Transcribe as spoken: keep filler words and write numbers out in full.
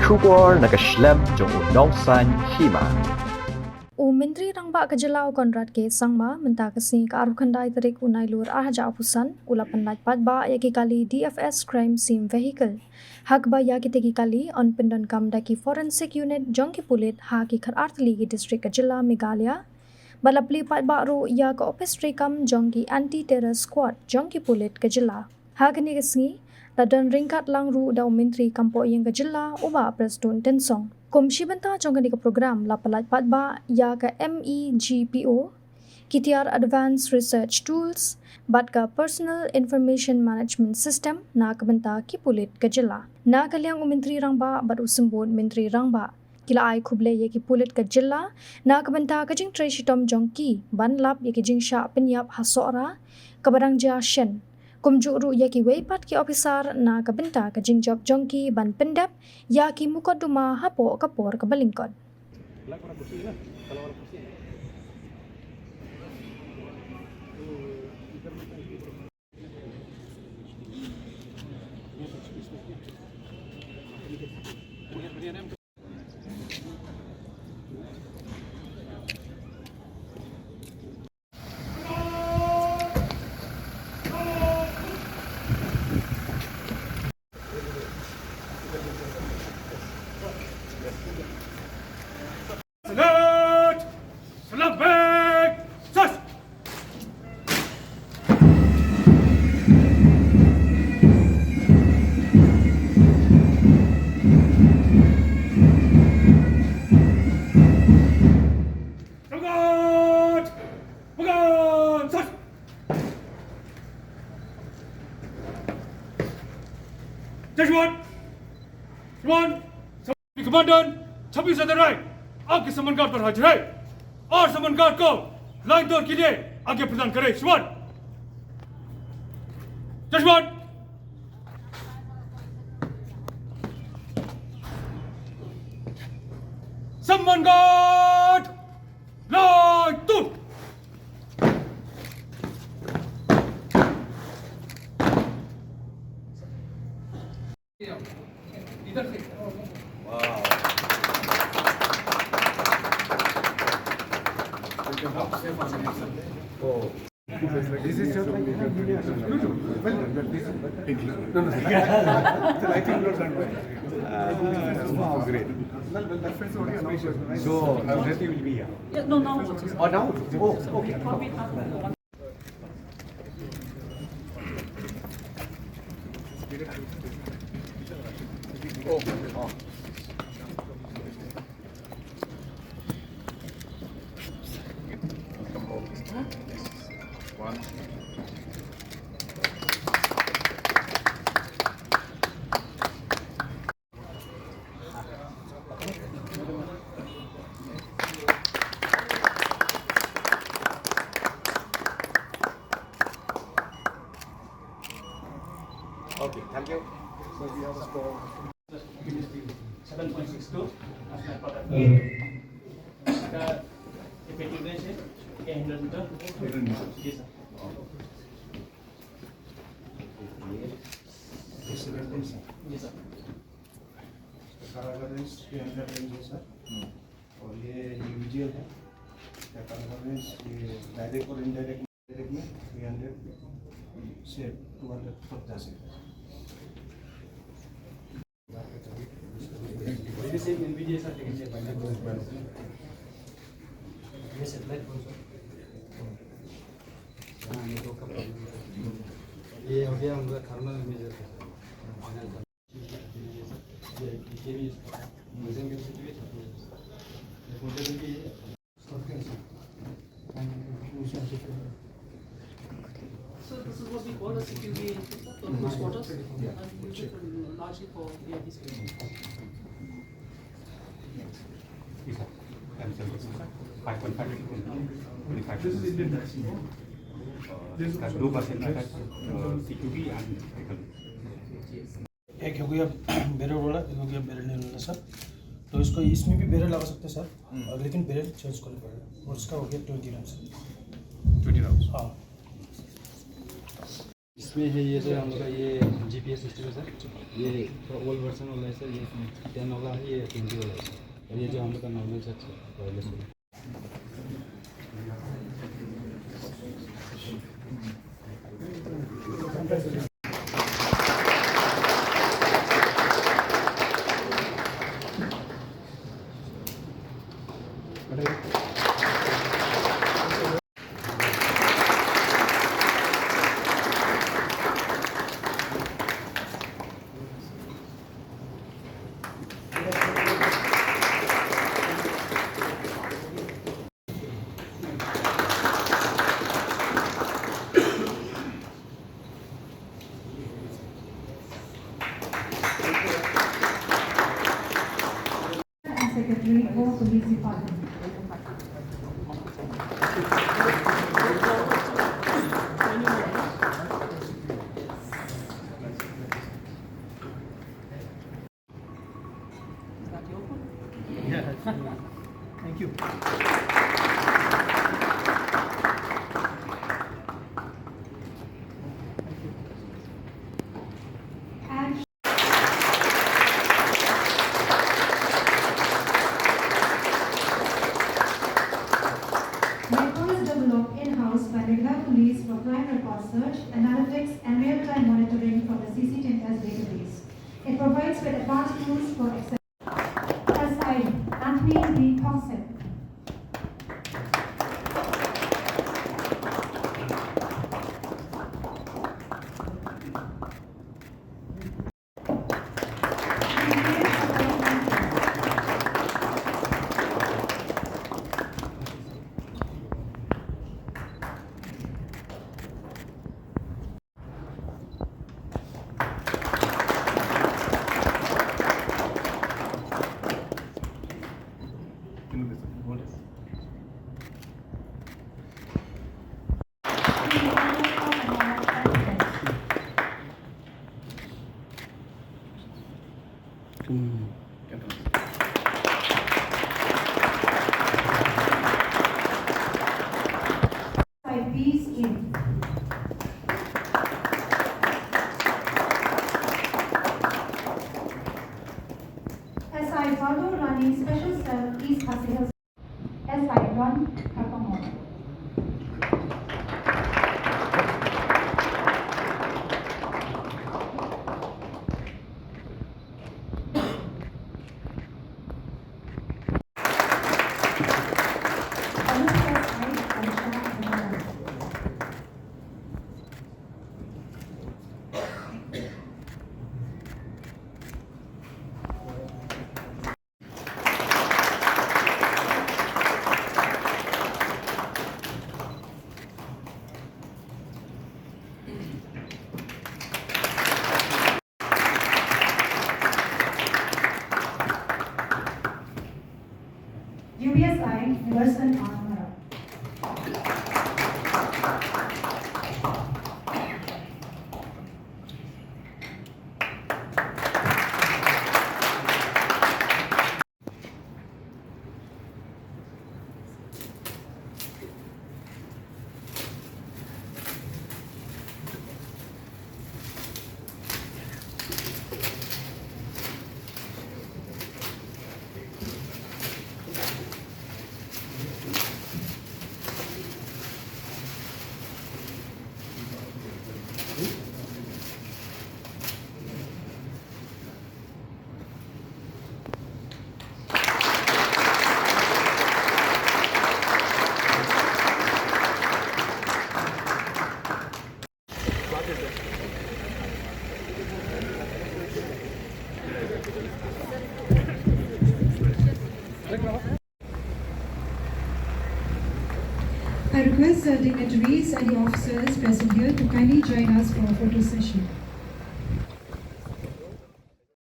Khubor na ka shlem jong u nongsaiñ hima. U Myntri Rangbah ka Jylla u Conrad K Sangma mynta ka sngi ka arphew khyndai tarik u Nailur arhajar arphew san u la pynlait paidbah ïa ki kali D F S Crime Scene Vehicle. Ha kaba ïa kita ki kali yn pyndonkam da ki Forensic Unit jong ki pulit ha ki khatar tylli ki district ka jylla Meghalaya. Bad la plie paidbah ruh ïa ka ophis treikam jong ki Anti Terror Squad jong ki pulit ka jylla. Ha kane ka sngi la don ryngkat lang ruh da u Myntri kam poh ïing ka jylla u Bah Prestone Tynsong. Kum shi bynta jong kane ka program la pynlait paidbah ïa ka M E G P O, ki tiar Advanced Research Tools bad ka Personal Information Management System na ka bynta ki pulit ka jylla. Na ka liang u Myntri Rangbah bad u Symbud Myntri Rangbah ki la ai khublei ïa ki pulit ka jylla na ka bynta ka jingtrei shitom jong ki ban lap ïa ki jingshah pynïap ha Sohra kaba dang jia shen. Kumjuh ruh ïa kiwei pat ki ophisar na ka bynta ka jingjop jong ki ban pyndep ïa ki mukotduma hapoh ka por kaba lyngkot. Salute! Salute big! Sus! Salute! Pagan! Sus! Jashwan! Shwan! Commandant, छब्बीस हज़ार है, आपके सम्मान गार्ड पर हाजिर है। और सम्मान गार्ड को लाइन तोड़ के लिए आगे प्रदान करें। शवन। जशवन। सम्मान गार्ड, लाइन तोड़। इधर से। This is just like, no, no, well, well, this is, no, no, sir. Sir, I think not done. Wow, great. Well, well, that friend's already announced. So, uh, Jyoti will be here. Yeah, no, now also, sir. Oh, now also. Oh, okay. What we have. Okay, thank you. So we have a score. Seven point six two, আপনার কথা। এটা effective রয়েছে, এটা hundred meter। জি, sir. জি, sir. Carabiner range three hundred range है, sir. और ये individual है। Carabiner range, ये direct और indirect। Direct में three hundred से two hundred तक जा सकता है। ये same N V D है सर, लेकिन ये satellite कौन सा? हाँ, ये तो कब, ये हो गया उनका thermal imager का। So this is what we call a C Q V, for close quarters, and we use it for, largely for V I Ps. Five point five to twenty-five. This is Indian taxi. Uh, इसका दो percent का, uh, C Q V and एक हो गया barrel वाला, एक हो गया barrel नहीं वाला, सर। तो इसको, इसमें भी barrel लगा सकते हैं, सर। हम्म। और लेकिन barrel change करना पड़ेगा। और इसका हो गया twenty rounds। Twenty rounds। हाँ। इसमें है ये जो हम लोग का ये जीपीएस सिस्टम है सर, ये थोड़ा ओल्ड वर्जन वाला है सर, ये इसमें टेन वाला है, ये ट्वेंटी वाला है सर, और ये जो हम लोग का नॉर्मल सर, टॉयलेट है। And Secretary for Police Department. Is that your phone? Yeah, that's me. Thank you. And records developed in-house by Meghalaya Police for crime record search, analytics, and real-time monitoring from the C C T N S database. It provides with advanced tools for access. S I Anthony B Thompson. By Peace Inn. S I Balu Rani, Special Cell, East Khasi Hills. S I Ron Kapamor. U B S I Nivarsan R Marak. I request the dignitaries and the officers present here to kindly join us for a photo session.